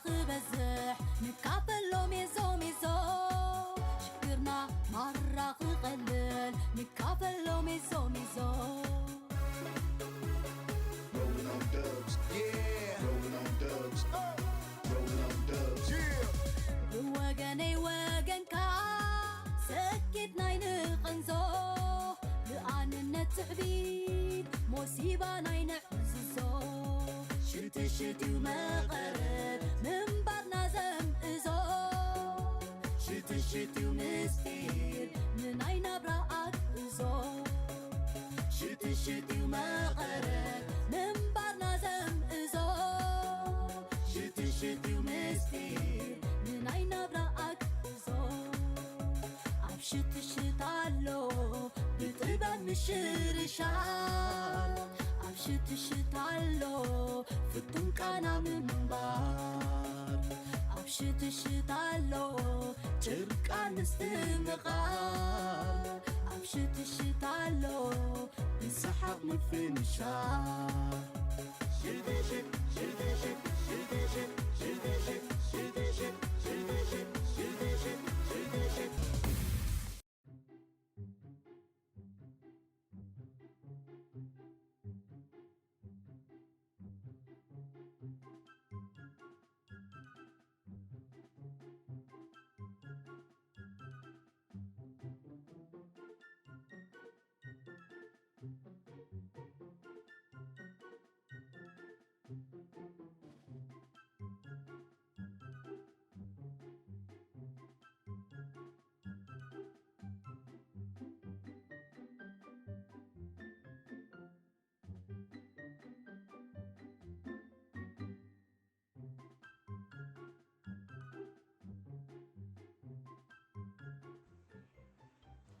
ክበዝሕ ንካፈሎ ሜዞ ሜዞ፣ ሽግርና ማራ ክቐልል ንካፈሎ ሜዞ ሜዞ። Rolling on dubs. Yeah. Rolling on dubs. Rolling on dubs. Yeah. ብወገነይ ወገንካ ሰኪት ናይ ንቐንዞ፣ ብኣንነት ትዕቢት ሞሲባ ናይ ንዕዝዞ። ሽትሽትዩ መቐረት ምንባርና ዘምእዞ፣ ሽትሽትዩ ምስጢር ንናይ ናብራ ኣግእዞ። ሽትሽትዩ መቐረት ምንባርና ዘምእዞ፣ ሽትሽትዩ ምስጢር ንናይ ናብራ ኣግእዞ። ኣብ ሽትሽት ኣሎ ብጥበብ ምሽርሻር፣ ኣብ ሽትሽት ኣሎ ፍቱን ቃና ምንባር፣ ኣብ ሽትሽት ኣሎ ጭርቃን ምስትምቓር፣ ኣብ ሽትሽት ኣሎ ብሰሓቕ ምፍንሻር። ሽትሽት፣ ሽትሽት፣ ሽትሽት፣ ሽትሽት፣ ሽትሽት፣ ሽትሽት፣ ሽትሽት፣ ሽትሽት።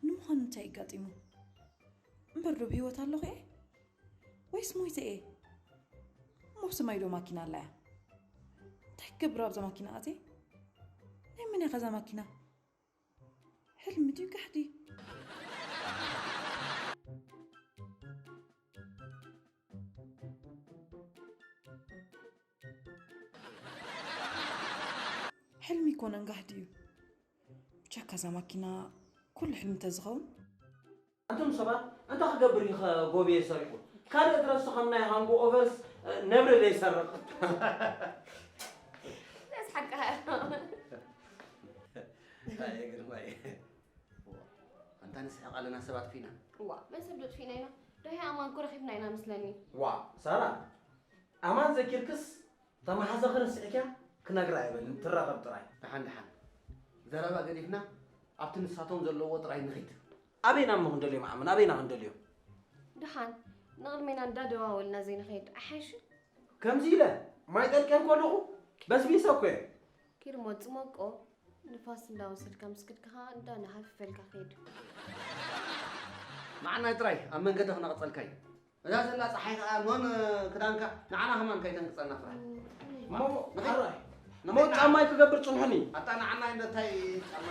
ንምዃኑ እንታይ እዩ ኣጋጢሙ? እምበር ዶ ብህይወት ኣለኹ እየ? ወይስ ሞይተ እየ? እሞ ብሰማይ ዶ ማኪና ኣላ እያ? እንታይ ክገብር ኣብዛ ማኪና ኣትየ? ናይ መን እያ ከዛ ማኪና? ሕልሚ ድዩ ጋሕዲ? ሕልሚ ይኮነን ጋህዲ እዩ። ብቻ ካዛ ማኪና ኩሉ ሕልሚ ተዝኸውን። ኣንቱም ሰባት እንታይ ክገብር እዩ ኸ ጎብየ ሰሪቑ? ካልእ ድረሱ ከም ናይ ሃንጎ ኦቨርስ ነብሪ ዘይሰርቕ። ዘስሓቅኻ። ኣየ ግርማይ። ኣንታ ንስሕቕ ኣለና ሰባት ፊና። ዋ መን ሰብ ዶ ጥፊእና ኢና? ዳሂ ኣማን ኮ ረኺብና ኢና መስለኒ። ዋ ሳራ ኣማን ዘኪርክስ ተመሓዛኺ ረሲዕክያ ክነግራ ኣይበልን ትራኸብ ጥራይ። ደሓን ደሓን ዘረባ ገዲፍና ኣብቲ ንሳቶም ዘለውዎ ጥራይ ንኺድ። ኣበይና እሞ ክንደልዮም ዓመን ኣበይና ክንደልዮም? ደሓን ንቕድሜና እንዳደዋወልና ዘይንኸይድ ኣይሓይሽን? ከምዚ ኢለ ማይ ጠልቅየ ከለኹ በስቢሰ እኮ እየ። ኪድ እሞ ጽመቆ ንፋስ እንዳወሰድካ ምስ ከድካ ኸኣ እንዳነሃፈፈልካ ኪድ። ንዓናይ ጥራይ ኣብ መንገዲ ክነቕጸልካ እዩ። እዛ ዘላ ጸሓይ ከኣ ኖን ክዳንካ ንዓና ከማን ከይተንቅጸና ፍራሕ። እሞ ኣራይ እሞ ጫማይ ክገብር ጽንሑኒ። ኣታ ንዓናይ እንታይ ጫማ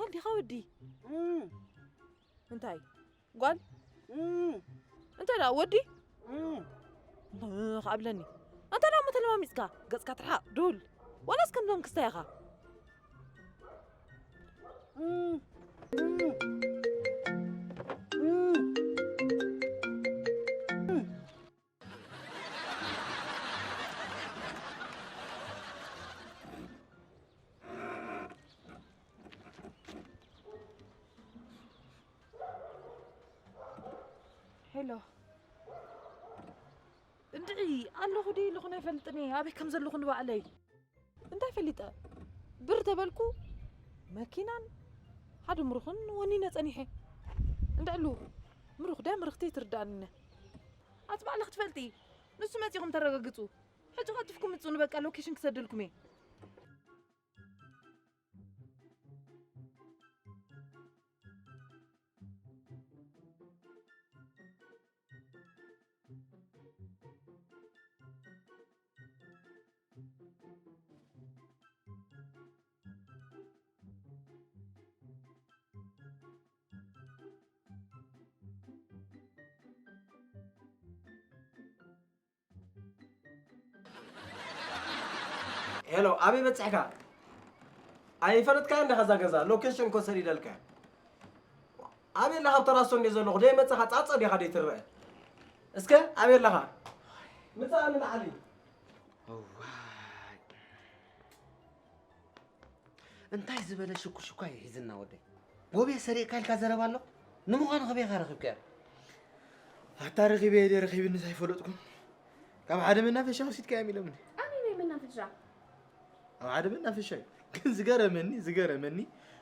እንዲኻ ወዲ? እም። እንታይ? ጓል? እም። እንታይ ደኣ ወዲ? እም። እህ፣ ኣብለኒ። እንታይ ደኣ እሞ ተለማሚጽካ? ገጽካ ትርሓቕ፣ ዱል። ዋላስ ከምዞም ክስታይ ኢኻ? እም። እም። እም። ሄሎ። እንድዒ፣ ኣለኹ ድየ ኢለኹን ኣይፈልጥን እየ። ኣበይ ከም ዘለኹ ንባዕለይ እንታይ ፈሊጠ? ብር ተበልኩ፣ መኪናን ሓደ ምሩኽን ወኒነ ጸኒሐ። እንድዕሉ፣ ምሩኽ ድያ ምርኽቲ ኣይትርድኣንን እያ። ኣቲ ባዕልኺ ትፈልጢ። ንሱ መጺኹም ተረጋግጹ። ሕጂ ቀልጢፍኩም ምጹ፣ ንበቃ ሎኬሽን ክሰደልኩም እየ። ሄሎ፣ ኣበይ በጺሕካ? ኣይፈለጥካዮ እንዲኻ እዛ ገዛ፣ ሎኬሽን እኮ ሰዲደልካ። ኣበይ ኣለኻ? ኣብ ተራሶ እንድየ ዘለኹ፣ ደይመጻኻ ጻጸ ዲኻ ደይትረአ? እስከ ኣበይ ኣለኻ? ምጻእ ንላዕሊ። እዋይ። እንታይ ዝበለ ሽኩሽኳ እዩ ሒዝና ወደይ? ጎብየ ሰሪቕካ ኢልካ ዘረባ ኣሎ? ንምዃኑ ከበይ ኢኻ ረኺብካያ? ኣታ ረኺበያ ድየ ረኺብንስ ኣይፈለጥኩን። ካብ ሓደ መናፈሻ ወሲድካዮም ኢሎምኒ። ኣበይ ናይ መናፈሻ? ኣብ ሓደ መናፈሻ እዩ። ግን ዝገረመኒ፣ ዝገረመኒ፣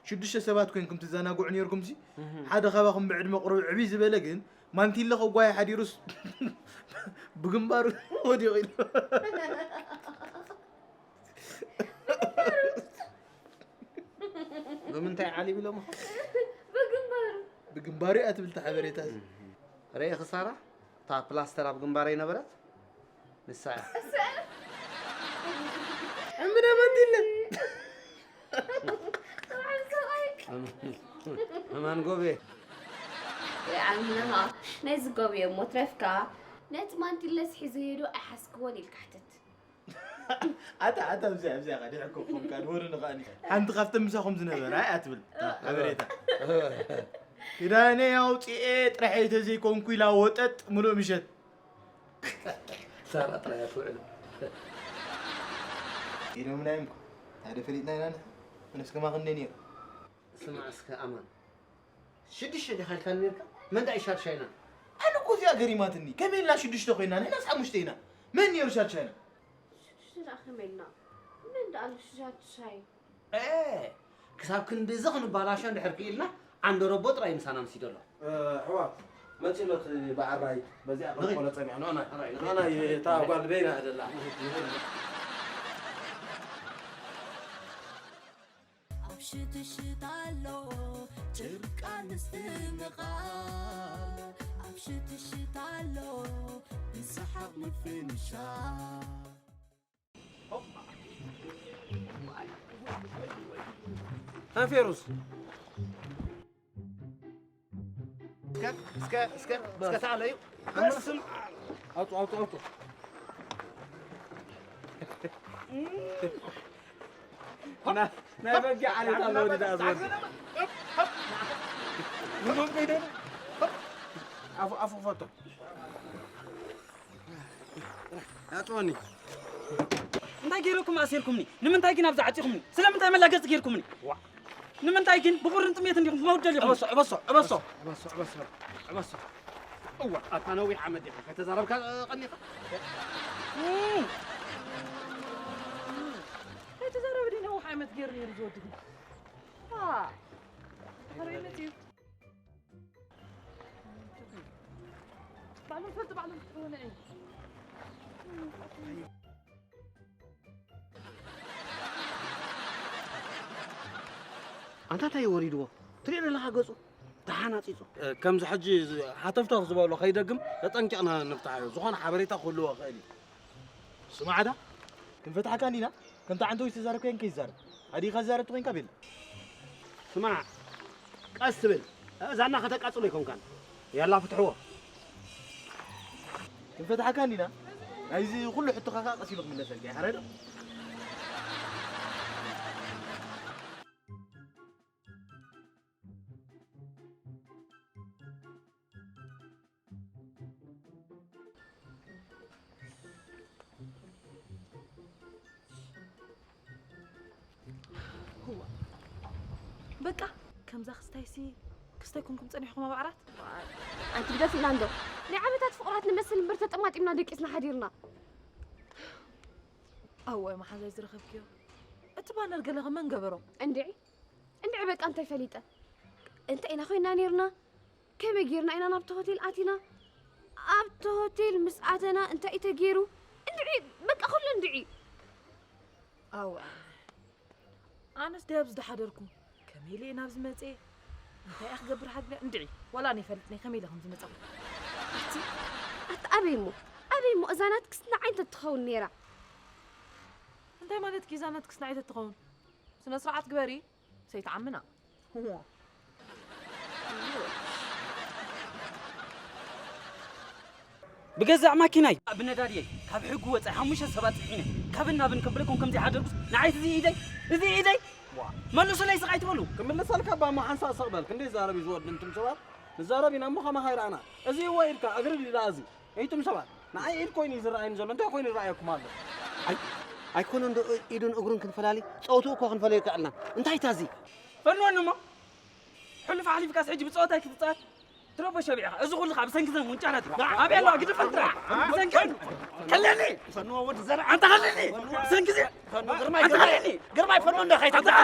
ሽዱሽተ ሰባት ኮይንኩም ትዘናግዑ ነይርኩምሲ፣ እህ። ሓደ ካባኹም ብዕድመ ቁሩብ ዕብይ ዝበለ ግን ማንቲለ ከጓየ ሓዲሩስ ብግንባሩ ወዲቑ ኢሉ። ብምንታይ ዓሊብ ኢሎምኻ? ብግንባሩ። ብግንባሩ እያ ትብል እታ ሓበሬታ። ርኤ ክሳራ፣ እታ ፕላስተር ኣብ ግንባረይ ነበረት፣ ንሳ እያ። እምነ ማንቲለ። ኣማን ጎቤ። ወይ ዓሚና፣ ናይዚ ጎብየ እሞ ትረፍካ። ነቲ ማንቲለስ ሒዘ ሄዶ ኣይሓዝክዎን ኢልካ ሕተት። ኣታ፣ ኣታ፣ ኣብዚኣ፣ ኣብዚኣ፣ ኸዲሕኩኹም፣ ካድ ወሩ ንኸኣኒ። ሓንቲ ካብተን ምሳኹም ዝነበራ፣ ኣይ፣ ኣትብል። እታ ሓበሬታ። ክዳነይ ኣውፂኤ ጥራሐይ ተዘይኮንኩ ኢላ ወጠጥ ምሉእ ምሸት። ሳራ ጥራይ እያ ትውዕል። ኢሎምና እዮም እኮ። ሓደ ፈሊጥና ኢና ንሕና። ምንስ ከማኽን ነን እዮም። ስማዕ እስከ ኣማን። ሽዱሽተ ዲኻ ኢልካኒ ነርካ? መን ደኣ እዩ ሻድሻይና? ኣነ እኮ እዚኣ ገሪማትኒ። ከመይ ኢልና ሽዱሽተ ኮይና? ንሕናስ ሓሙሽተ ኢና። መን ነይሩ ሻድሻይና? ሽዱሽተ ደኣ ከመይ ኢልና? መን ደኣ ኣሎ ሻድሻይ? ኤ፣ ክሳብ ክንድዚ ክንባላሾ እንድሕር ክኢልና፣ ዓንደረቦ ጥራይ ምሳና ምሲዶ ኣሎ። እ፣ ኣሕዋት፣ መጺእ ኣሎ እቲ ብዓራይ፣ በዚኣ ንኺድ። ክንቆሎ ጸኒሑ፣ ንዑና። ኣራይ፣ ንዑና፣ ንኺድ። እታ ጓል በይና እያ ዘላ። ኣብ ሽትሽት ኣሎ ጭርቃ ምስትምቓር፣ ኣብ ሽትሽት ኣሎ ብሰሓቕ ምፍንሻል። ፌሩስ። እስከ፣ እስከ፣ እስከ፣ እስከ ተዓለዩ። ኣምስም። ኣውጡ፣ ኣውጡ፣ ኣውጡ። ና፣ ናይ በጊዕ ዓሌት ኣሎ ወዲ ደኣ ዝወዲ። ኣፉ፣ ኣፉ ፈቶ። ኣጥወኒ። እንታይ ገይረኩም ኣሲርኩምኒ? ንምንታይ ግን ኣብዚ ዓጺኹምኒ? ስለምንታይ መላገጺ ገይርኩምኒ? ዋ። ንምንታይ ግን ብቑርን ጥሜትን ዲኹም ትመውደል ኢኹም? ዕበሶ፣ ዕበሶ፣ ዕበሶ። ዕበሶ፣ ዕበሶ፣ ዕበሶ። እዋ፣ ኣታ ነዊሕ ዓመት ዲኻ ከተዛረብካ ቀኒኻ? እም። ከይተዛረበ ድዩ ነዊሕ ዓመት ገይሩ ነይሩ ዝወዲ ግን? ዋ፣ ተኸረይ መፅዩ። ባዕሎም ፈልጡ፣ ባዕሎም ፍትሑ ንዒ። ኣንታ እንታይ እዩ ወሪድዎ? ትሪኦ ዘለኻ ገጹ ተሓናጺጹ። እ፣ ከምዚ ሕጂ ዝ-፣ ሃተፍተፍ ዝበሎ ከይደግም ተጠንቂቕና ንፍትሓዮ። ዝኾነ ሓበሬታ ክህልዎ ይኽእል እዩ። ስማዕዳ፣ ክንፈትሓካ እንዲና። ከምቲ ዓንተዊስ ዝተዛረብካዮ ከይዛረብ። ኣዲኻ ዝዛረብ ተኾይንካ ቤላ። ስማዕ፣ ቀስ ትብል እዛና ከተቃጽሎ ኣይኮንካን። ያላ ፍትሕዎ። ክንፈትሓካ እንዲና። ናይዚ ኩሉ ሕቶኻ ከኣ ቀስ ኢሉ ክምለሰልካ እዩ። ሓራይ ዶ? እዋ። በቃ ከምዛ ክስታይሲ ክስታይ ኮንኩም ጸኒሕኩም ኣብ ዓራት? ኣንቲ ግደፍና እንዶ። ናይ ዓመታት ፍቑራት ንመስል እምበር ተጠማጢምና ደቂስና ሓዲርና። ኣዋይ መሓዛይ ዝረኸብክዮ። እቲ ባነር ገለ ከ መን ገበሮ? እንድዒ እንድዒ በቃ እንታይ ፈሊጠ? እንታይ ኢና ኮይና ነይርና? ከመይ ጌርና ኢና ናብቲ ሆቴል ኣቲና? ኣብቲ ሆቴል ምስ ኣተና እንታይ እዩ ተገይሩ? እንድዒ በቃ ኩሉ እንድዒ። ኣው ኣነ ኣነስ ድየ ኣብዚ ዝሓደርኩ ከመይ ኢለ እየ ናብዚ መፅየ? እንታይ እየ ክገብር ሃግለ እንድዒ ዋላ ኣነ ይፈልጥኒ ከመይ ኢለ ከም ዝመፃኹ። ኣቲ ኣቲ ኣበይ እሞ ኣበይ እሞ እዛ ናትክስ ንዓይ እንተትኸውን ነይራ። እንታይ ማለት ኪዛ ናትክስ ንዓይ ተትኸውን? ስነ ስርዓት ግበሪ ሰይትዓምና። ብገዛእ ማኪናይ ብነዳድየይ ካብ ሕጊ ወፃኢ ሓሙሽተ ሰባት ፅዒነ ካብን ናብን ከብለኩም ከምዘይሓደርኩስ ንዓይስ እዚ ኢደይ እዚ ኢደይ መልሱለይ ስቕ ኣይትበሉ። ክምልሰልካ እባ እሞ ሓንሳእ ስቕ በል። ክንደይ ይዛረብ እዩ ዝወድ እንቱም ሰባት ንዛረብ ኢና እሞ ከማኻ ይረኣና። እዚ እወ ኢድካ እግሪ ድዩ ደኣ እዚ ኢቱም ሰባት ንዓይ ኢድ ኮይኑ እዩ ዝረኣየኒ ዘሎ እንታይ ኮይኑ ይረኣየኩም ኣሎ? ኣይ ኣይኮነን ዶ ኢዱን እግሩን ክንፈላሊ ፀወትኡ እኮ ክንፈለዮ ይከኣልና እንታይ ታዚ? ፈንወኒ እሞ ሕሉፍ ሓሊፍካስ ሕጂ ብፀወታይ ክትፃወት ትረቦ ሸቢዕኻ እዚ ኩሉ ከዓ ብሰንኪ ዘን ውንጫላት እዩ ኣበይ ኣለዋ ግድፈል ጥራይ ብሰንኪ ከለኒ ፈንዎ ወዲ ዘርዓ ኣንተ ከለኒ ብሰንኪ እዚ ፈኖ ግርማይ ኣንተ ግርማይ ከለኒ ግርማይ ፈኖ እንደ ከይታ በቃ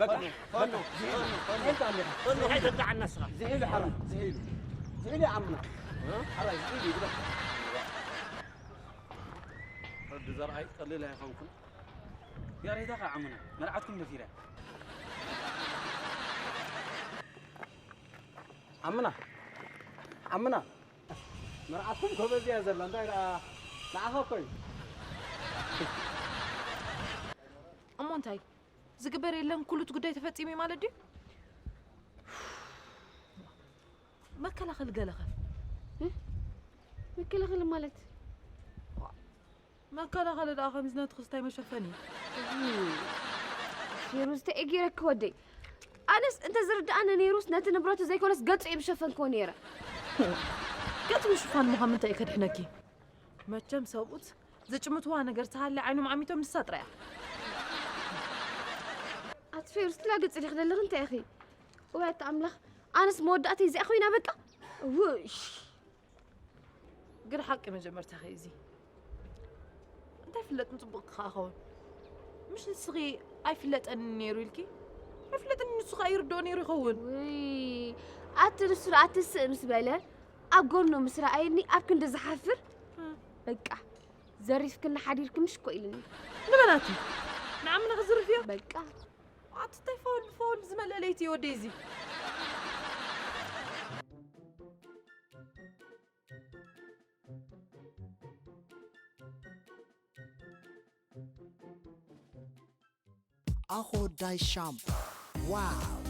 በቃ ፈኖ ፈኖ ከይታ እንዳዓና ስራ ዝሒሉ ሓራ ዝሒሉ ዝሒሉ ዓምና ሓራ ዝሒሉ ይግባ ወዲ ዘርዓይ ቀሊል ኣይኮንኩን ያሬዳ ከ ዓምና መርዓትኩም ነፊራ ዓምና ዓምና መርዓትኩም ጎበዝ እያ ዘላ እንታይ ደኣ ንዓኻ እኮ እዩ እሞ እንታይ ዝግበር የለን ኩሉ እቲ ጉዳይ ተፈጺሙ እዩ ማለት ድዩ መከላኸል ገለኸ መከላኸል ማለት መከላኸሊ ደኣ ከምዚ ነቲ ክስታይ መሸፈኒ እዩ። ፌሩዝ ተኤ ገይረኪ ወደይ። ኣነስ እንተ ዝርድኣኒ ነይሩስ ነቲ ንብረቱ ዘይኮነስ ገጹ እየ ምሸፈንክዎ ነይረ። ገጽ ምሽፋን ምዃን ምንታይ እዩ ከድሕነኪ? መቸም ሰብኡት ዝጭምትዋ ነገር ተሃልያ ዓይኖም ዓሚቶም ንሳ ጥራይ እያ። ኣቲ ፌሩዝ ትላገጺ ዲኺ ዘለኺ እንታይ ኢኺ? ወይ ኣቲ ኣምላኽ ኣነስ መወዳእተይ እዚኣ ኮይና በቃ። ውሽ። ግን ሓቂ መጀመርታ ከ እዚ እንታይ ፍለጥን ጽቡቅ ክኸኣ ኸውን ምሽ ንስኺ ኣይፍለጠን ነይሩ ኢልኪ ኣይፍለጥን ንሱ ከዓ ይርድኦ ነይሩ ይኸውን ውይ ኣቲ ንሱ ደኣ ትስእ ምስ በለ ኣብ ጎኑ ምስ ረኣየኒ ኣብ ክንዲ ዝሓፍር በቃ ዘሪፍክኒ ሓዲርኪ ምሽ እኮ ኢልኒ ንበላቲ ንዓምና ክዝርፍዮ በቃ ኣቲ እንታይ ፈወል ብፈወል ዝመልአ ለይቲ ወደይ እዚ ኣኾዳይ ሻምፖ ዋው!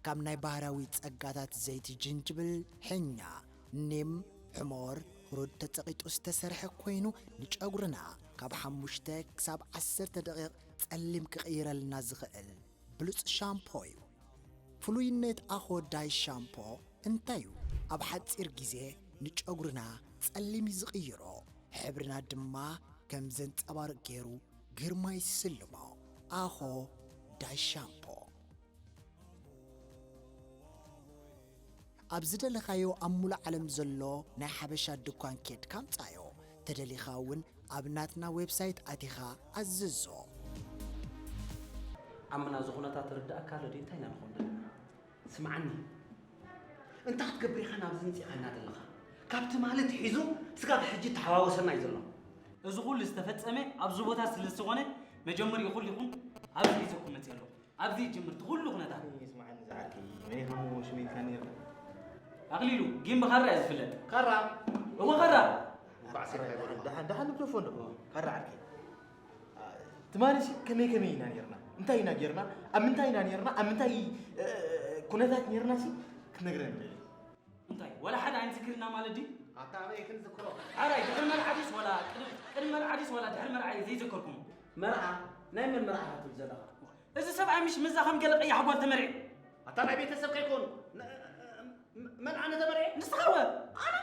ካብ ናይ ባህርያዊ ጸጋታት ዘይቲ ጅንጅብል፣ ሕኛ፣ ኒም፣ ሕሞር፣ ሁሩድ ተጸቒጡ ዝተሰርሐ ኮይኑ ንጨጉርና ካብ ሓሙሽተ ክሳብ ዓሰርተ ደቒቕ ጸሊም ክቕይረልና ዝኽእል ብሉጽ ሻምፖ እዩ። ፍሉይነት ኣኾዳይ ሻምፖ እንታይ እዩ? ኣብ ሓጺር ግዜ ንጨጉርና ጸሊም እዩ ዝቕይሮ፣ ሕብርና ድማ ከም ዘንጸባርቕ ገይሩ ግርማ ይስልሞ። ኣኾ ዳይ ሻምፖ። ኣብ ዝደለኻዮ ኣብ ሙሉእ ዓለም ዘሎ ናይ ሓበሻ ድኳን ኬድካ ኣምጻዮ። ተደሊኻ እውን ኣብ ናትና ዌብሳይት ኣቲኻ ኣዝዞ። ዓምና እዚ ኩነታት ርድኣካ ኣሎ ድዩ እንታይ ኢና ንኾን ዘለና? ስምዓኒ፣ እንታይ ክትገብር ኢኻ ናብዚ ምጺእካና ዘለኻ? ካብ ትማሊ ኣትሒዙ ስጋብ ሕጂ ተሓዋወሰና እዩ ዘሎ። እዚ ኩሉ ዝተፈጸመ ኣብዚ ቦታ ስለ ዝኾነ መጀመርይኡ ኩሉ ይኹን ኣብዚ ሒዘኩም መጺእ ኣለኹ። ኣብዚ ይጅምር እቲ ኩሉ ኩነታት። ስምዓኒ ዝዓርከይ፣ መን ኢኻ እሞ ሽም ኢልካኒ ነይርካ? ኣኽሊሉ፣ ጊምቢ ኻራ እያ ዝፍለጥ። ካራ? እወ ኻራ። ደሓን ደሓን ንግደፎ እንዶ። ካራ ዓርከይ። ትማሊሲ ከመይ ከመይ ኢና ነይርና? እንታይ ኢና ጌርና? ኣብ ምንታይ ኢና ኔርና? ኣብ ምንታይ ኩነታት ኔርና ሲ ክትነግረን ደሊ። እንታይ ወላ ሓደ ኣይንዝክርና ማለት ድዩ? ኣታ ኣበይ ክንዝክሮ? ሓራይ ድሕሪ መርዓ ድዩስ ወላ ቅድሚ መርዓ ድዩስ ወላ ድሕሪ መርዓ እዩ ዘይዘከርኩም? መርዓ ናይ መን መርዓ ትብል ዘለኻ? እዚ ሰብኣይ ምሽ ምዛ ከም ገለ ቀያሕ ጓል ተመርዒ። ኣታ ናይ ቤተሰብ ከይኮኑ መርዓ ነተመርዒ ንስኻ ወ ኣነ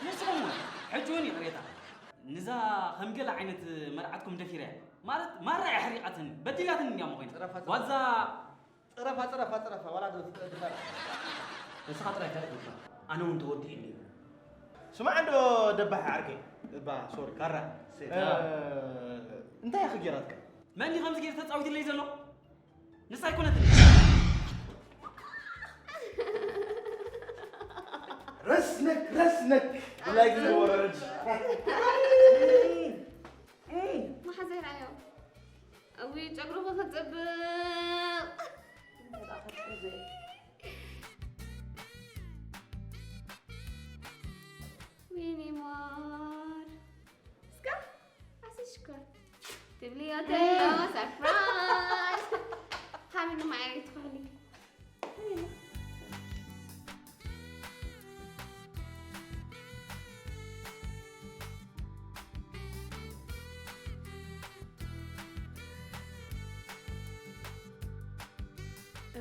ንስኹም ወ ሕጂ እውን ይቕሬታ ንዛ ከም ገለ ዓይነት መርዓትኩም ደፊረያ ማለት ማራ እያ ሕሪቓትኒ በዲላትኒ እንዲያ ምኾይና ዋዛ ጽረፋ ጽረፋ ጽረፋ ዋላ ድፈር ንስኻ ጥራይ ካልእ ትውፋ ኣነ እውን ተወዲእኒ እዩ ስማዕ እንዶ ደባሕ ዓርከይ እባ ሶሪ ካራ እንታይ ኢኺ ጌራትካ መን ከምዚ ገይሩ ተጻዊትለይ ዘሎ ንሳ ኣይኮነትን ረስነክ ረስነክ ብላይ ግዜ ወረረች መሓዘይ ራዮ እዊ ጨጉርኺ ክፅብቕ ዊኒ ማር እስካ ኣስሽኮር ትብልዮ ተሎ ሰርፕራይዝ ሓሚኑ ማዕሪት ትኽእሊ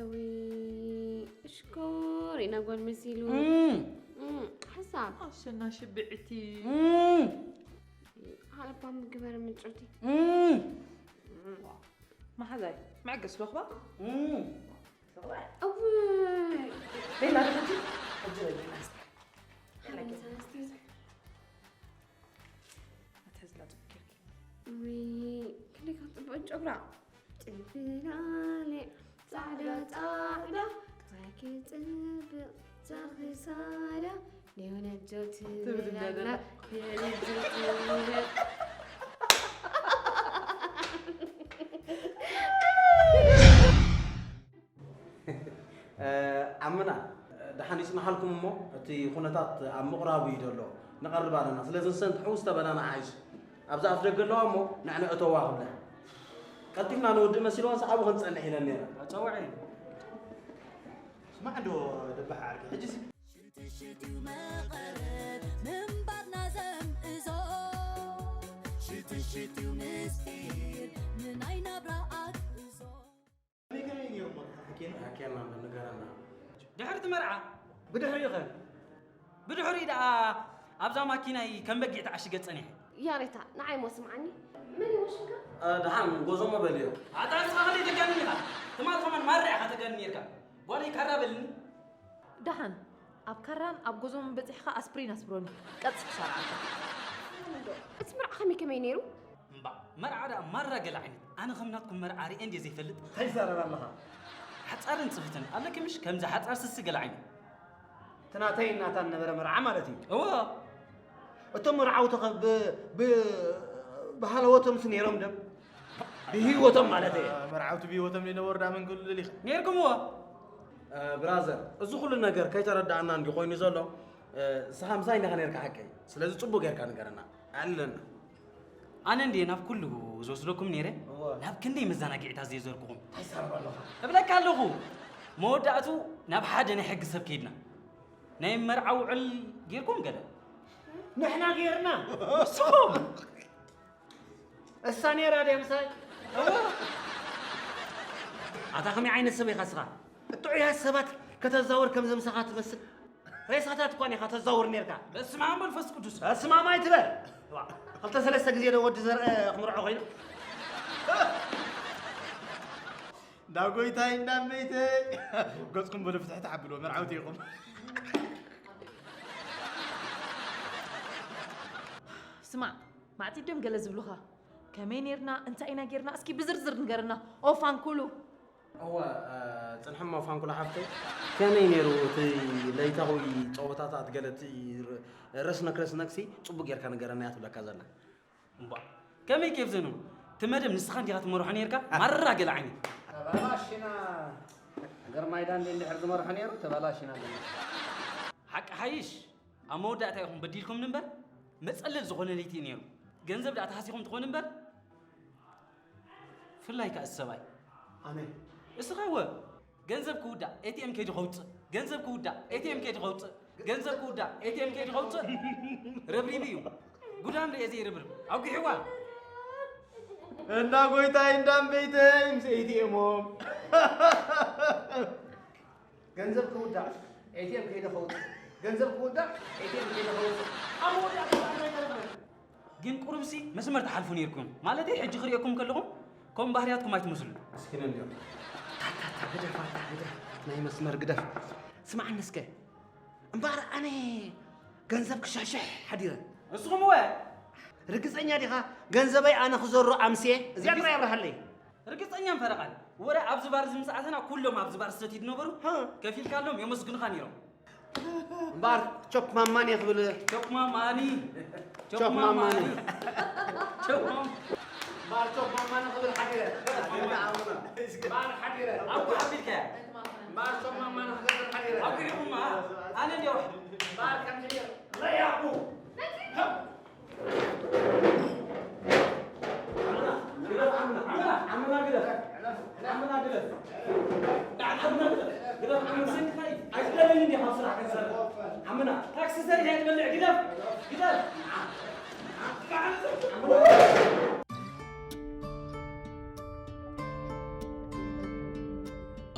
እዊ ሽኮር ኢና ጓል መሲሉ ሓሳብ ኣሸና ሽብዕቲ ሓለባ ምግበር ምንጭርቲ መሓዛይ መዕገስ ዶ ክባ እዊ ሌላ ደረጃ ሕጂ በይና እስኪ ሓለባ ሰለስቲ ኣትሕዝላ ጽቡቅ ጌርኪ እዊ ክንደይ ካብ ጽቡቅ ጨጉራ ጽንብላለ ጻዕዳ ጻዕዳ ክሳይኪ ጽብቅ ዛኽሳዳ ሊዮነጆ ትብል ኣላ ሊዮነጆ ትብል ዓምና ደሓን ይጽናሓልኩም እሞ እቲ ኩነታት ኣብ ምቕራቡ እዩ ዘሎ ንቐርብ ኣለና ስለዚ ንሰን ትሕውስ ተበላና ሓይሽ ኣብዛ ኣፍ ደገ ኣለዋ እሞ ንዕነ እተዋ ክብላ ቀልጢፍና ንውድእ መሲልዋን ሰዓቡ ክንጸንሕ ኢለን ነይረ ጸውዐ ስማዕ ዶ ደባሕ ዓርኪ ሕጂ ሽትሽትዩ መቐረት ምንባርና ዘምእዞ ሽትሽትዩ ምስጢር ንናይ ናብራ ኣግእዞ ከመይ ከመይ ነይሮም ወድካ ሓኪና ሓኪና ንገረና ድሕርቲ መርዓ ብድሕሪኡ ኸ ብድሕሪኡ ደኣ ኣብዛ ማኪናይ ከም በጊዕ ተዓሽገ ጸኒሐ ያሬታ ንዓይ ሞ ስምዓኒ መን ይወሽካ ደሓን ጎዞሞ በልዮ ኣታ ንስኻ ከመይ ተጋንን ኢኻ ትማል ከማን ማራ ኢኻ ተጋንን ነርካ ጓለይ ካራ በልኒ ደሓን ኣብ ካራን ኣብ ጎዞምን በጺሕኻ ኣስፕሪን ኣስብሮኒ ቀጽ ክሰርዓካ እቲ መርዓ ከመይ ከመይ ነይሩ እምባእ መርዓ ደኣ ማራ ገለ ዓይነት ኣነ ከም ናትኩም መርዓ ሪኤ እንድየ ዘይፈልጥ እንታይ ትዛረብ ኣለኻ ሓጻርን ጽፍትን ኣለኪ ምሽ ከምዚ ሓጻር ስሲ ገለ ዓይነት እቲ ናተይን ናታን ነበረ መርዓ ማለት እዩ እወ እቶም መርዓውቲ ኸ ብ- ብ- ብሃለወቶምስ ነይሮም ደም ብህይወቶም ማለት እየ መርዓውቲ ብህይወቶም ዘይነበሩ ዳ መን ክብሉ ደሊኻ ነይርኩምዎ ብራዘር እዚ ኩሉ ነገር ከይተረዳእና እንዲ ኮይኑ ዘሎ ንስኻ ምሳይ እንዲኻ ነርካ ሓቀይ ስለዚ ፅቡቅ ጌርካ ንገረና ኣለና ኣነ እንድየ ናብ ኩሉ ዝወስደኩም ነይረ እወ። ናብ ክንደይ መዘናግዒታት ዘየዘርኩኹም እንታይ ትዛረብ ኣለኻ እብለካ ኣለኹ መወዳእቱ ናብ ሓደ ናይ ሕጊ ሰብ ከይድና ናይ መርዓ ውዕል ጌርኩም ገለ ንሕና ጌርና ንስኹም እሳ ነይራ ድያ ምሳይ ኣታ ከመይ ዓይነት ሰብ ኢኻ ስኻ ጥዑያት ሰባት ከተዛውር ከም ዘምሳኻ ትመስል ሬሳታት እኳ ኢኻ ተዛውር ነርካ በስመ ኣብ መንፈስ ቅዱስ በስመ ኣብ ኣይትበል ክልተ ሰለስተ ግዜ ዶ ወዲ ዘርአ ክምርዖ ኮይኑ እንዳ ጎይታይ እንዳ መይተይ ገፅኩም በሉ ፍትሕቲ ሓብልዎ መርዓውቲ ኢኹም ስማዕ ማዕጺድ ድዮም ገለ ዝብሉኻ ከመይ ኔርና እንታይ ኢና ጌርና እስኪ ብዝርዝር ንገርና ኦፋንኩሉ እወ ጽንሕሞ ፋንኩላ ሓፍተይ ከመይ ነይሩ እቲ ለይታዊ ጸወታታት ገለ እቲ ረስነክ ረስነክሲ ጽቡቅ ጌርካ ንገረና እያ ትብለካ ዘላ እምቧ ከመይ ኬፍ ዘኑ እቲ መደብ ንስኻ እንዲኻ ትመርሖ ኔርካ ማራ ገለ ዓይኒ ተባላሽና ግርማይ ዳንዴ እንድሕር ዝመርሖ ነይሩ ተባላሽና ኣለና ሓቂ ሓይሽ ኣብ መወዳእታ ኢኹም በዲልኩምኒ እምበር መጸለል ዝኾነ ለይቲ እዩ ነይሩ ገንዘብ ደኣ ተሃሲኹም ትኾኑ እምበር ፍላይ ከኣ ሰብኣይ ኣሜን። እስኻ ወ ገንዘብ ክውዳእ ኤቲኤም ከይዱ ከውፅእ፣ ገንዘብ ክውዳእ ኤቲኤም ከይዱ ከውፅእ፣ ገንዘብ ክውዳእ ኤቲኤም ከይዱ ከውፅእ። ረብሪቢ እዩ። ጉዳም ርኤ ዘይርብርብ ኣጉሒዋ። እንዳ ጎይታይ እንዳ እምበይተይ ምስ ኤቲኤሞም። ገንዘብ ክውዳእ ኤቲኤም ከይደ ከውፅእ፣ ገንዘብ ክውዳእ ኤቲኤም ከይደ ከውፅእ። ኣብ መወዳእታ እንታይ ተረፈ? ግን ቁሩብሲ መስመር ትሓልፉ ነይርኩም። ማለተይ ሕጂ ክርእየኩም ከለኹም ከም ባህርያትኩም ኣይትመስሉ። ምስኪን እንዲዮም። ታታታ ግደፍ፣ ኣታ ግደፍ፣ ናይ መስመር ግደፍ። ስማዕኒ እስከ፣ እምበኣር ኣነ ገንዘብ ክሸሕሸሕ ሓዲረ። ንስኹም እወ? ርግጸኛ ዲኻ? ገንዘበይ ኣነ ክዘሮ ኣምስየ? እዚኣ ጥራይ ኣብርሃለይ። ርግጸኛ እምፈረቓል። ወረ ኣብዚ ባር እዚ ምስ ኣተና ኩሎም ኣብዚ ባር ዝሰትዩ ዝነበሩ ሃ። ከፊልካሎም የመስግኑኻ ነይሮም። እምበኣር ቾፕ ማማኒ ክብል። ቾፕ ማማኒ። ቾፕ ማማኒ። ቾፕ ማማ-፣ እምበኣር ቾፕ ማማኒ ክብል ሓዲረ። እምበኣር ሓዲረ። ኣብኩ ሓቢልካያ። እምበኣር ቾፕ ማማኒ ክገብር ሓዲረ። ኣብኩ ኢኹማ። ኣነ እንዲያው። እምበኣር ከምዚ ገይረ። ለያቡ።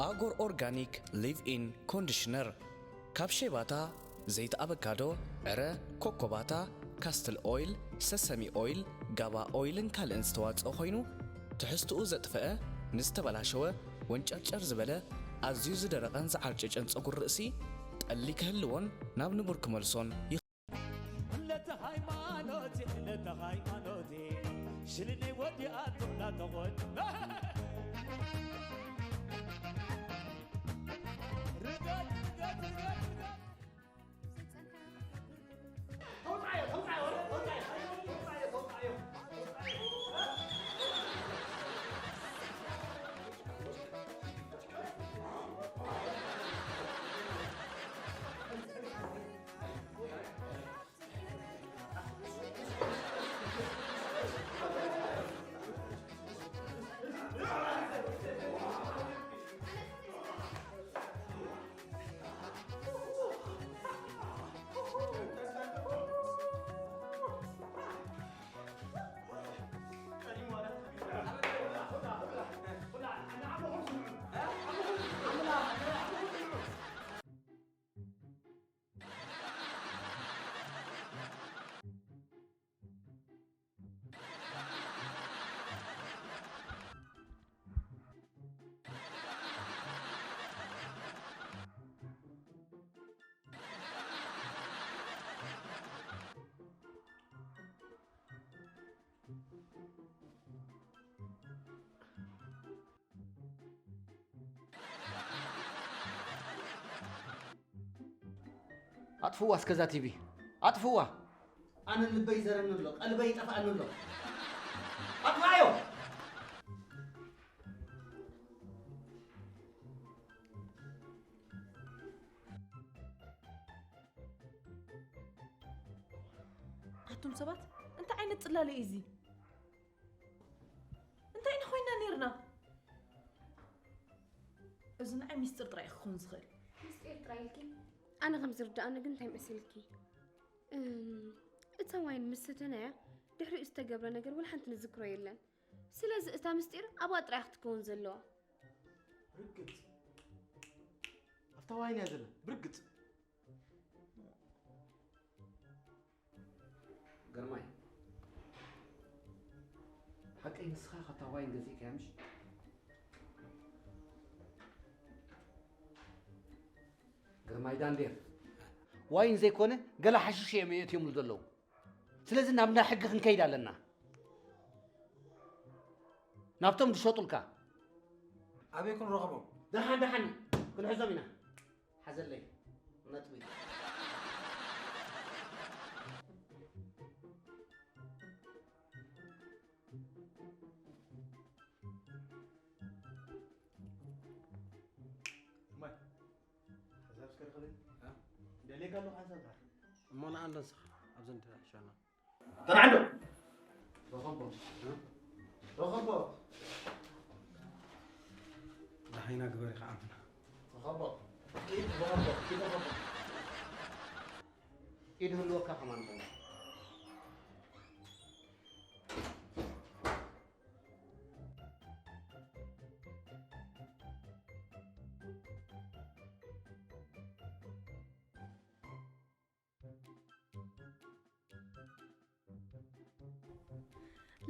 ኣጎር ኦርጋኒክ ሊቭ ኢን ኮንዲሽነር ካብ ሼባታ፣ ዘይቲ ኣበካዶ፣ ዕረ፣ ኮኮባታ፣ ካስትል ኦይል፣ ሰሰሚ ኦይል፣ ጋባ ኦይልን ካልእን ዝተዋጽኦ ኮይኑ፣ ትሕዝትኡ ዘጥፈአ፣ ንዝተበላሸወ፣ ወንጨርጨር ዝበለ፣ ኣዝዩ ዝደረቐን ዝዓርጨጨን ጸጉሪ ርእሲ ጠሊ ክህልዎን ናብ ንቡር ክመልሶን ይኽእል። ለተ ሃይማኖቴ፣ ለተ ሃይማኖቴ፣ ሽልነይ ወዲኣቶ እናተኾን። ርገጥ፣ ርገጥ፣ ርገጥ፣ ርገጥ። ኣጥፍዋ እስከዛ ቲቪ ኣጥፍዋ። ኣነ ልበይ ዘረኒ ኣሎ፣ ቀልበይ ይጠፍኣኒ ኣሎ። ኣጥፍኣዮ። ኣቱም ሰባት፣ እንታይ ዓይነት ጽላለ እዩ እዚ? እንታይ ኢና ኮይና ነይርና? እዚ ንዓይ ሚስጥር ጥራይ እዩ ክኾን ዝኽእል። ምስጢር ጥራይ ኢልኪ? ኣነ ከም ዝርድኣኒ ግን እንታይ መሲልኪ? እም፣ እታ ዋይን ምስ ሰተናያ ድሕሪኡ ዝተገብረ ነገር ወላ ሓንቲ ንዝክሮ የለን። ስለዚ እታ ምስጢር ኣብኣ ጥራይ ክትከውን ዘለዋ። ርግጽ። ኣብታ ዋይን እያ ዘላ። ብርግጽ። ግርማይ፣ ሓቀይ ንስኻ ኢኻ እታ ዋይን ገዚእካያ ምሽ? ግርማይ ዳንዴር፣ ዋይን ዘይኮነ ገለ ሓሽሽ እዮም የእትዮምሉ ዘለዉ። ስለዚ ናብ እንዳ ሕጊ ክንከይድ ኣለና። ናብቶም ዝሸጡልካ። ኣበይ ክንረኽቦም? ደሓን ደሓን ክንሕዞም ኢና። ሓዘለይ ነጥቢ። እማይ፣ ሓንሳብ እስከ ርኸበኒ። እ? ደልየካ ኣለኹ ሓንሳብ። እሞ ንዓ እንዶ ንስኻ ኣብዚ እንድሕር ሕሸና። ተናዕዶ። ረኸቦ። እ? ረኸቦ። ኣይና ግበር ኢኻ ዓምና። ተኸቦ ኢድ ተኸቦ ኢድ ተኸቦ ኢድ ህልወካ ከማን በላ።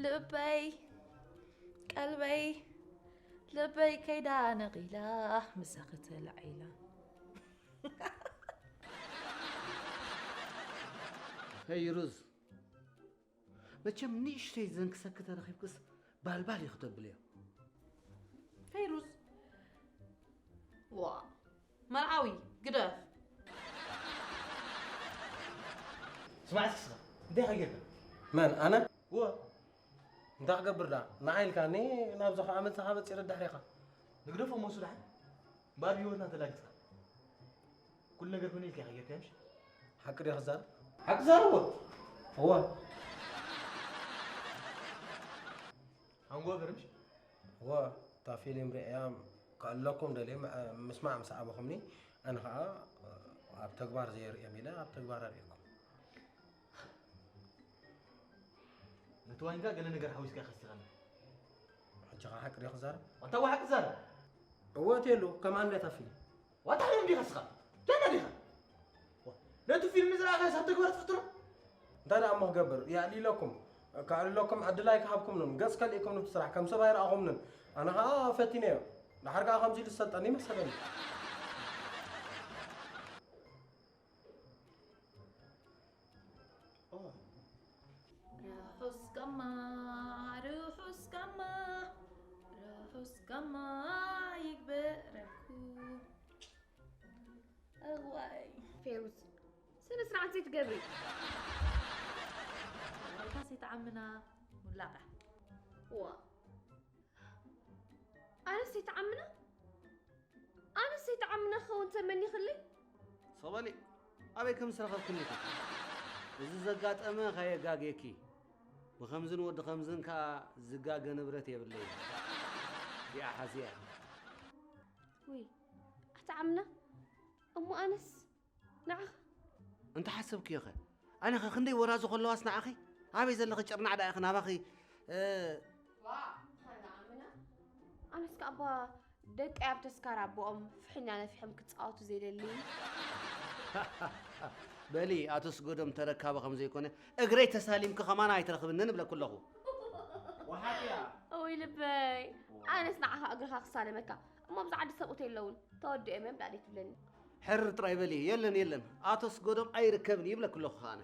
ልበይ ቀልበይ ልበይ ከይዳ ነቒላ ምሳኺ ተላዒላ። ፈይሩዝ፣ መቸም ንእሽተይ ዘንክሰኪ ተረኺብክስ ባልባል እዩ ክተብልዮ። ፈይሩዝ ዋ መርዓዊ ግደፍ። ስማዕ እስኪ ስኻ እንታይ ኸ ጌርካ? መን ኣነ? እወ እንታይ ክገብር ደኣ ንዓ ኢልካ እኒ ናብዚ ኸዓ መፅኻ በፂረ ድሕሬኻ። ንግደፎ እሞ እሱ ደሓን እምበኣር ብህይወትና ተላጊፅካ ኩሉ ነገር ኮነ ኢልካ ኢኻ ጌርካዮ ምሽ? ሓቂ ድየ ክዛረብ? ሓቂ ዛረቦ። እወ ሃንጎቨር ምሽ? እወ እታ ፊልም ርእያ ከእለኩም ደልየ ምስማዕ ምስ ኣበኹምኒ ኣነ ኸዓ ኣብ ተግባር ዘየርእዮም ኢለ ኣብ ተግባር ኣርእየኩም። ነቲ ዋይንካ ገለ ነገር ሓዊስካ ከሲኻና። ሕጂ ኸዓ ሓቂ ድየ ክዛረብ? ኣንታ እወ ሓቂ ዛረብ። እወ ቴሉ ከም ኣንበታ ፊልም። ዋታ ሓዮም ዲኻ ስኻ? ጃና ዲኻ? ነቲ ፊልም ዝረኣኻዮ ሳብ ተግባር ትፍትሮ? እንታይ ደኣ እሞ ክገብር የዕሊለኩም ከዕልለኩም ዕድል ኣይክሃብኩምንን ገጽ ከልእኩም ንብቲ ስራሕ ከም ሰብ ኣይረኣኹምንን ኣነ ኸዓ ፈቲነዮ ደሓር ከኣ ከምዚ ኢሉ ዝሰልጠኒ መሰለኒ። ርሑስ ጋማ ርሑስ ጋማ ርሑስ ጋማ ይግበረልኩም። እዋይ ፌሩዝ ስነ ስርዓት ዘይትገብሪ። ሬታ ሰይተዓምና ሙላቃ ዋ ኣነስ ይተዓምና ኣነስ ይተዓምና ክኸውን ተመኒኽለይ ሰበሊ ኣበይ ከም ዝረኸብክኒ ኢኺ እዚ ዘጋጠመ ከየጋግየኪ ብኸምዝን ወዲ ኸምዝን ከኣ ዝጋገ ንብረት የብለይን እዚኣ ሓዝያ ውይ ኣትዓምና እሞ ኣነስ ንዓኻ እንተሓሰብክዮ ኸ ኣነ ኸ ክንደይ ወራዙ ከለዋስ ንዓኺ ኣበይ ዘለኺ ጭርናዕ ደኣ ኢኺ ናባኺ እ ኣነስ ከኣ እባ ደቀይ ኣብ ተስካር ኣቦኦም ፍሕኛ ነፊሖም ክጻወቱ ዘይደሊ በሊ ኣቶ ስጎዶም ተረካቢ ከም ዘይኮነ እግረይ ተሳሊምኪ ከማን ኣይትረኽብንን እብለኪ ኣለኹ እውይ ልበይ ኣነስ ንዓኻ እግርኻ ክሳለመካ እሞ ኣብዚ ዓዲ ሰብኡት የለውን ተወዲኦም እዮም ደኣ ደይትብለኒ ሕር ጥራይ በሊ የለን የለን ኣቶ ስጎዶም ኣይርከብን ይብለኪ ኣለኹ ኣነ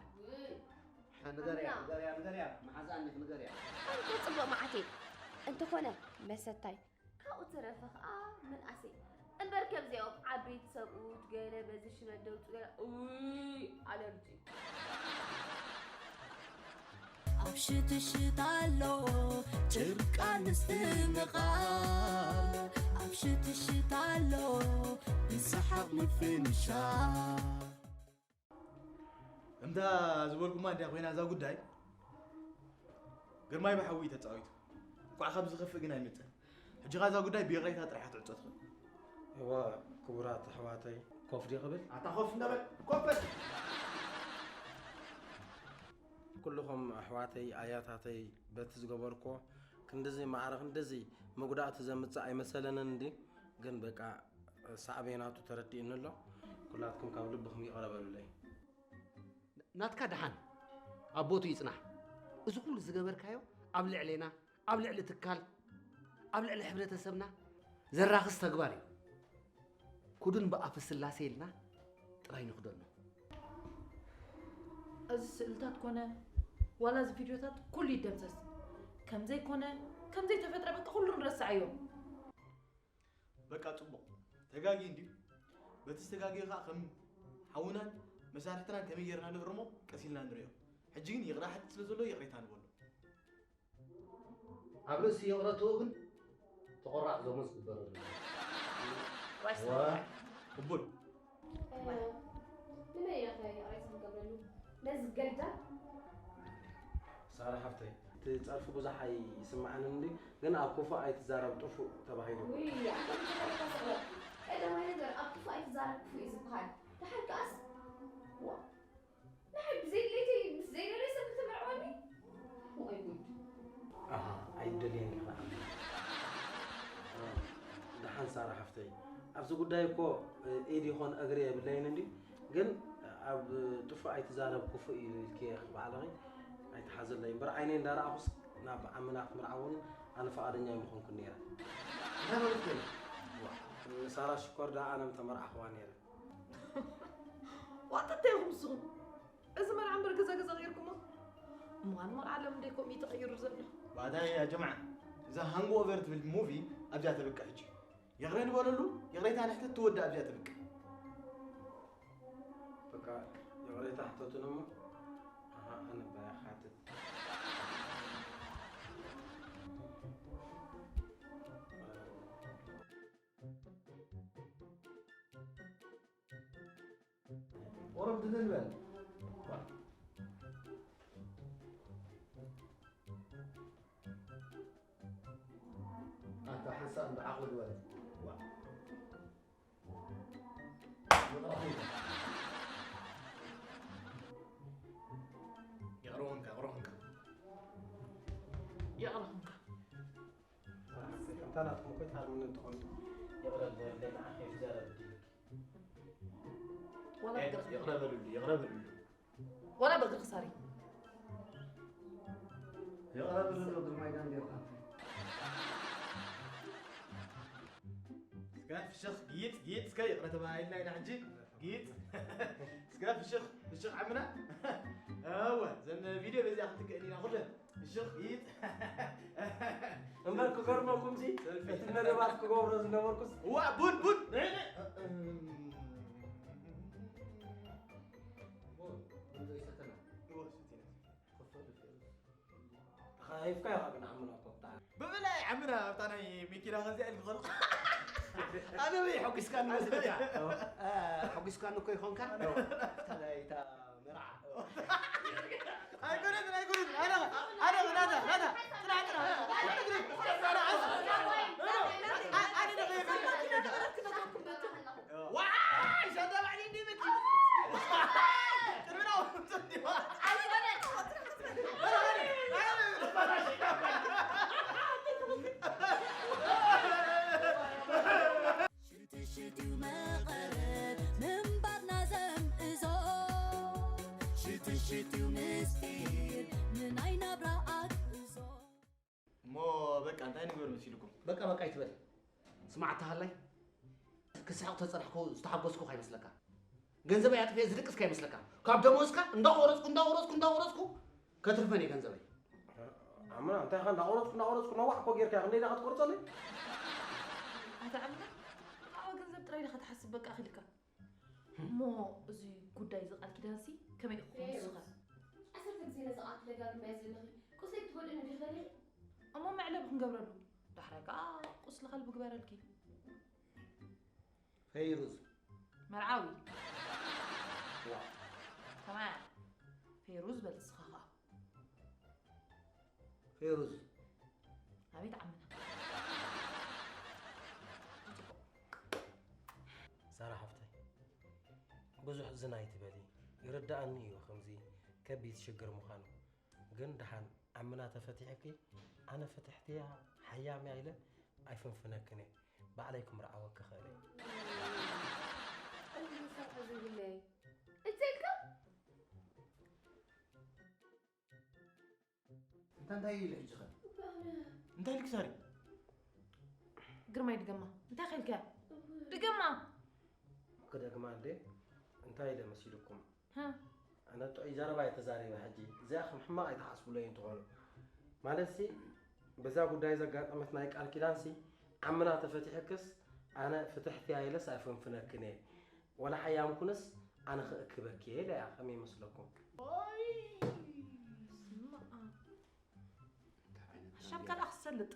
ንገርያ ንገርያ ንገርያ መሓዛ ኣኒኺ ንገርያ ኣንኮ ጽቡቕ መዓት እየ እንተኾነ መሰታይ ካብኡ ተረፈ ኸኣ ምንኣሰይ እምበር ከምዚኦም ዓበይቲ ሰብኡት ገለ በዚ ሽመት ደውፁ ገለ ውይ ኣለርጂ ኣብ ሽትሽት ኣሎ ጭርቃ ንስትምቓር ኣብ ሽትሽት ኣሎ ብሰሓቕ ምፍንሻር እምታ ዝበልኩማ እንድያ ኮይና እዛ ጉዳይ ግርማይ ብሓዊ እዩ ተፃዊቱ እንኳዕ ካብ ዝኸፍእ ግን ኣይምፅእ ሕጂ ኻዛ ጉዳይ ብይቕሬታ ጥራሕ ክትዕፆ ትኽእል እወ ክቡራት ኣሕዋተይ ኮፍ ዲ ክብል ኣታ ኮፍ እንዳበል ኮፍ በል ኩልኹም ኣሕዋተይ ኣያታተይ በቲ ዝገበርኮ ክንድዚ ማዕረ ክንድዚ መጉዳእቲ ዘምፅእ ኣይመሰለንን እንዲ ግን በቃ ሳዕቤናቱ ተረዲእኒ ኣሎ ኩላትኩም ካብ ልብኹም ይቕረ በሉለይ ናትካ ደሓን ኣብ ቦቱ ይጽናሕ እዚ ኩሉ ዝገበርካዮ ኣብ ልዕሌና ኣብ ልዕሊ ትካል ኣብ ልዕሊ ሕብረተሰብና ዘራኽስ ተግባር እዩ ኩዱን ብኣፈ ስላሴ ኢልና ጥራይ ንኽደኖ እዚ ስእልታት ኮነ ዋላ እዚ ቪድዮታት ኩሉ ይደምሰስ ከምዘይኮነ ከምዘይተፈጥረ በቃ ኩሉ ንረስዓዮ በቃ ጽቡቕ ተጋጊ እንድዩ በቲ ዝተጋገየ ከዓ ከም ሓውናን መሳርሕትናን ከመይ ጌርና ንእርሞ ቀስ ኢልና ንሪኦ ሕጂ ግን ይቕረ ሓትት ስለ ዘሎ ይቕሬታ ንበሎ ኣብ ርእሲ ይቕረትኡ ግን ተቖራዕ ደሞዝ ግበረሉ ቅቡል ንመን ኢና ከ ይቕሬታ ንገብረሉ ነዚ ገልዳ ሳራ ሓፍተይ፣ እቲ ጸርፊ ብዙሕ ኣይስምዓንን እንዲ፣ ግን ኣብ ክፉእ ኣይትዛረብ ጥፉእ ተባሂሉ። ውይ ኣንተ ብትሕርካ ስቕለት። ቀዳማይ ነገር ኣብ ክፉእ ኣይትዛረብ ክፉእ እዩ ዝበሃል። ደሓር ከኣስ ዋ ንሓይ ብዘይ ድሌተይ ምስ ዘይደለየ ሰብ ክተመርዕወኒ? ወይ ጉድ። ኣሃ ኣይደልየን ኢኻ። ደሓን ሳራ ሓፍተይ፣ ኣብዚ ጉዳይ እኮ ኢድ ይኾን እግሪ የብለይን እንዲ፣ ግን ኣብ ጥፉእ ኣይትዛረብ ክፉእ እዩ ኢልኪ ክበዓለኺ ኣይትሓዘለይ እምበር ዓይነይ እንዳረኣኹስ ናብ ዓምና ክትምርዓወኒ ኣነ ፈቓደኛ ኣይምኾንኩን ነይረ። እንታይ ማለት እዩ? ዋ፣ ንሳራ ሽኮር ደኣ ኣነ ምተመርዓኽዋ ነይረ። ዋጠ እንታይ ኢኹም ንስኹም? እዚ መርዓ እምበር ገዛ ገዛ ቐይርኩሞ? እሞ ኣነ መርዓ ለም እንደ ኮሚቴ ተቐይሩ ዘሎ። ባዳ ያ ጀምዓ እዛ ሃንግ ኦቨር ትብል ሙቪ ኣብዚኣ ተብቅዕ ሕጂ። ይቕረ ንበለሉ። ይቕሬታ ንሕተት ትወዳእ ኣብዚኣ ተብቅዕ። በቃ ይቕሬታ ሕተቱን እሞ ኣነ ባያ ክሓትት። ቁሩብ ድልል በል። ኣታ ሓንሳእ እንዶ ዓቕሊ ግበር። ዋ። ይቕረ ኾንካ፣ ይቕረ ኾንካ። ይቕረ ኾንካ። ከምታ ናትኩም እኮ ይትሃርሙኒ እንትኾኑ ይቕረ ዝበለለይ ንዓኺ ይዛረብ ድዩ? ዋላ ብግርኺ ይቕረ በሉሉ፣ ይቕረ በሉሉ። ዋላ ብግርኺ ሳሪ። ይቕረ በሉሉ ግርማይ ጋንዴርካ። እስከ ፍሽኽ ጊጥ ጊጥ እስከ ይቕረ ተባሂልና ኢና ሕጂ ጊጥ እስከ ፍሽኽ ፍሽኽ ዓምና። እወ ዘን ቪድዮ በዚኣ ክትክእል ኢና ኩለን። ሽቕ ኢት። እምበር ክገርመኩም ሲ፣ ሰልፊ። እቲ መደባት ክገብሮ ዝነበርኩስ ዋ፣ ቡን፣ ቡን። ቡን ዘይሰተና። ዋ፣ ሰቲና። ክፈል ፌሩዝ። ተኻይፍካ ኢኻ ግን ዓምና እኮ ብጣዕሚ። ብፍላይ ዓምና ኣብታ ናይ መኪና ከምዚኣ ኢልክ ከሎ። ኣነ ወይ ሓጒስካኒ መስለካ? እ፣ ሓጒስካኒ እኮ ይኾንካ? ኣብታ ናይ እታ መርዓ። ኣይኮነትን፣ ኣይኮነትን። ኣነ፣ ኣነ፣ ናታ፣ ናታ። ጽናሕ፣ ጽናሕ። ዋይ፣ ሻዳ ባዕለይ እንደ መኪ። ቅድሚ ናው ትንዲዋ። ሽትሽትዩ መቐረት ምንባርና ዘምእዞ ሽትሽትዩ ምስጢር ንናይ ናብራ ኣግእዞ። እሞ በቃ እንታይ ንግበር መሲልኩም? በቃ በቃ ይትበል። ስማዕ ኣታ ሃላይ፣ ክስሕቕ ተጸናሕኩ ዝተሓጎስኩ ከይመስለካ። ገንዘበይ ኣጥፍኤ ዝድቅስ ከይመስለካ። ካብ ደሞዝካ እንዳቆረጽኩ እንዳቆረጽኩ እንዳቆረጽኩ ከትርፈን እየ ገንዘበይ። ኣምና እንታይ ኢኻ እንዳቆረጽኩ እንዳቆረጽኩ ነዋሕ እኮ ጌርካ ክንደይ ኢኻ ትቆርጸለይ? ኣታ ዓምና፣ ብዛዕባ ገንዘብ ጥራይ ዲኻ ትሓስብ በቃ ኣኺልካ። እሞ እዚ ጉዳይ እዚ ቃል ኪዳንሲ ከመይ ኢኹም ንስኻ? ፌሩዝ፣ ዓሰርተ ግዜ ነዚ ቃል ትደጋግምያ ዘለኺ፣ ቁስለይ ክትጎድእኒ ዲኺ ደሊኺ? እሞ መዕለቢ ክንገብረሉ፣ ዳሕራይ ከኣ ቁስሊ ከልቢ ግበረልኪ። ፈይሩዝ። መርዓዊ። ዋ። ከማን። ፌሩዝ በል ንስኻ ኸኣ። ፌሩዝ። ኣቤት ዓምና። ሳራ ሓፍተይ፣ ብዙሕ ዝን ኣይትበሊ። ይርድኣኒ እዩ ከምዚ ከቢድ ሽግር ምዃኑ። ግን ደሓን ዓምና ተፈቲሕኪ፣ ኣነ ፍትሕቲ እያ፣ ሓያም እያ ኢለ ኣይፍንፍነክን እየ። ባዕለይ ክምርዓወኪ እኽእል እየ። እዚ ሰብ እዚ ይብለይ። እንታይ ኢልካ? እንታ እንታይ ኢሉ ሕጂ ኸ? እንታይ ኢልኪ ሳሪ? ግርማይ ድገማ። እንታይ ከ ኢልካያ? ድገማ። ክደግማ እንዴ? እንታይ ኢለ መሲልኩም? ሃ? ኣነ ጥዑይ ዘረባ እየ ተዛሪበ። ሕጂ እዚኣ ከም ሕማቕ ኣይትሓስቡለይ እንትኾኑ። ማለትሲ በዛ ጉዳይ ዘጋጠመት ናይ ቃል ኪዳንሲ ዓምና ተፈቲሕክስ ኣነ ፍትሕቲ እያ ኢለስ ኣይፈንፍነክን እየ። ወላ ሓያም ኩንስ ኣነ ክእክበኪ እየ ኢለያ። ከመይ ይመስለኩም? ስማ። እንታይ ዓይነት ሓሻም ካልኣ ክትሰልጥ።